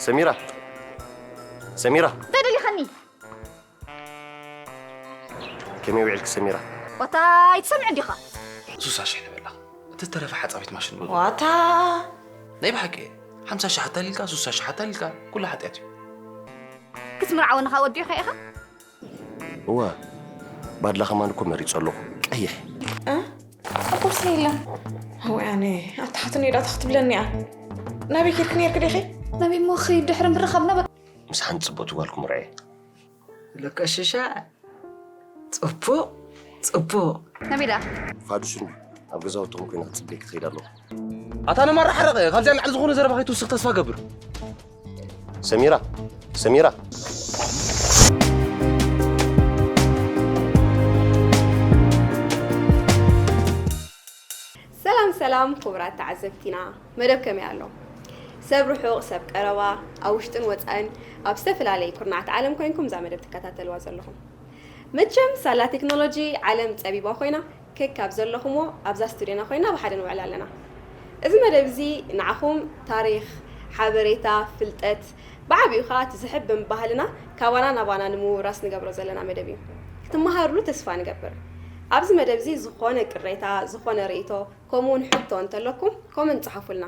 ሰሚራ፣ ሰሚራ፣ እንታይ ደሊኻኒ? ከመይ ውዒልኪ ሰሚራ? ዋታ ኣይትሰምዕን ዲኻ? ሱሳ ሽሕ ንበላ እቲ ተረፈ ሓፃዊት ማሽን በሉ ዋታ ናይ ብሓቂ ሓምሳ ሺሕ ኣታሊልካ ሱሳ ሺሕ ኣታሊልካ ኩሉ ሓጢኣት እዩ ክትምርዓወኒ ኸዓ ወዲእኻ ኢኻ? እወ፣ ባድላ ከማን እኮ መሪጸ ኣለኹ። ቀይሕ። ቁርሲ የለን ወይ ኣነ ኣታሓትኒ ዳታ ክትብለኒ እያ ናበይ ኬድክ ነርክ ዲኺ ናበይ እሞ ኽኸይድ ድሕሪ ምርኻብና በ- ምስ ሓንቲ ጽብቕቲ ጓልኩም ርዐየ። ለቀሽሻ ጽቡቕ ጽቡቕ ናበይ ደኣ? ፋዱሽን ኣብ ገዛውትኹም ኮይነ ክጽበይ ክኸይድ ኣለኹ። ኣታ ነማራ ሓረቐ ካብዚኣ ንላዕሊ ዝኾነ ዘረባ ከይትውስኽ ተስፋ ገብር ሰሚራ፣ ሰሚራ፣ ሰላም ሰላም ክቡራት ተዓዘብቲና መደብ ከመይ ኣሎ? ሰብ ርሑቕ ሰብ ቀረባ ኣብ ውሽጥን ወፃእን ኣብ ዝተፈላለዩ ኩርናዓት ዓለም ኮይንኩም እዛ መደብ ትከታተልዋ ዘለኹም መቸም ሳላ ቴክኖሎጂ ዓለም ፀቢባ ኮይና ከካብ ዘለኹሞ ኣብዛ ስቱዲዮና ኮይና ብሓደ ንውዕል ኣለና እዚ መደብ እዚ ንዓኹም ታሪኽ ሓበሬታ ፍልጠት ብዓብኡ ከዓ እቲ ዝሕብም ባህልና ካባና ናባና ንምውራስ ንገብሮ ዘለና መደብ እዩ ክትመሃርሉ ተስፋ ንገብር ኣብዚ መደብ እዚ ዝኾነ ቅሬታ ዝኾነ ርእቶ ከምኡ እውን ሕቶ እንተለኩም ኮመንት ጸሓፉልና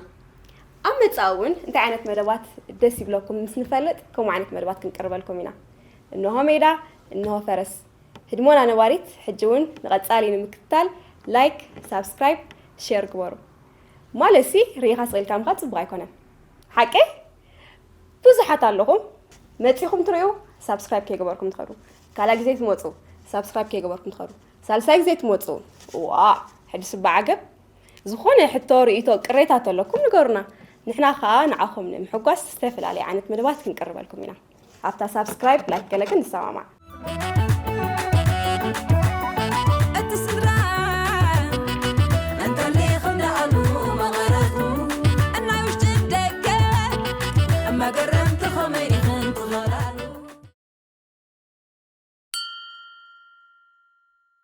ኣብ መጻኢ እውን እንታይ ዓይነት መደባት ደስ ይብለኩም ምስ ንፈልጥ ከምኡ ዓይነት መደባት ክንቅርበልኩም ኢና እንሆ ሜዳ እንሆ ፈረስ ህድሞና ነባሪት ሕጂ እውን ንቐጻሊ ንምክትታል ላይክ ሳብስክራይብ ሸር ግበሩ ማለት ሲ ርኢኻ ስቕ ኢልካ ምኻድ ጽቡቕ ኣይኮነን ሓቀይ ብዙሓት ኣለኹም መጺኹም ትርእዩ ሳብስክራይብ ከይገበርኩም ትኸዱ ካልኣ ግዜ ትመፁ ሳብስክራይብ ከይገበርኩም ትኸዱ ሳልሳይ ግዜ ትመፁ ዋ ሕድስ እባ ዓገብ ዝኾነ ሕቶ ርእይቶ ቅሬታ ተለኩም ንገሩና ንሕና ከዓ ንዓኹም ንምሕጓስ ዝተፈላለየ ዓይነት መደባት ክንቅርበልኩም ኢና ኣብታ ሳብስክራይብ ላይክ ገለ ግን ንሰማማዕ እቲ ስድራ እንተሊኹም ደኣሉ መቐረቱ እናይ ውሽጢ ደገ መገረምቲ ኸመይ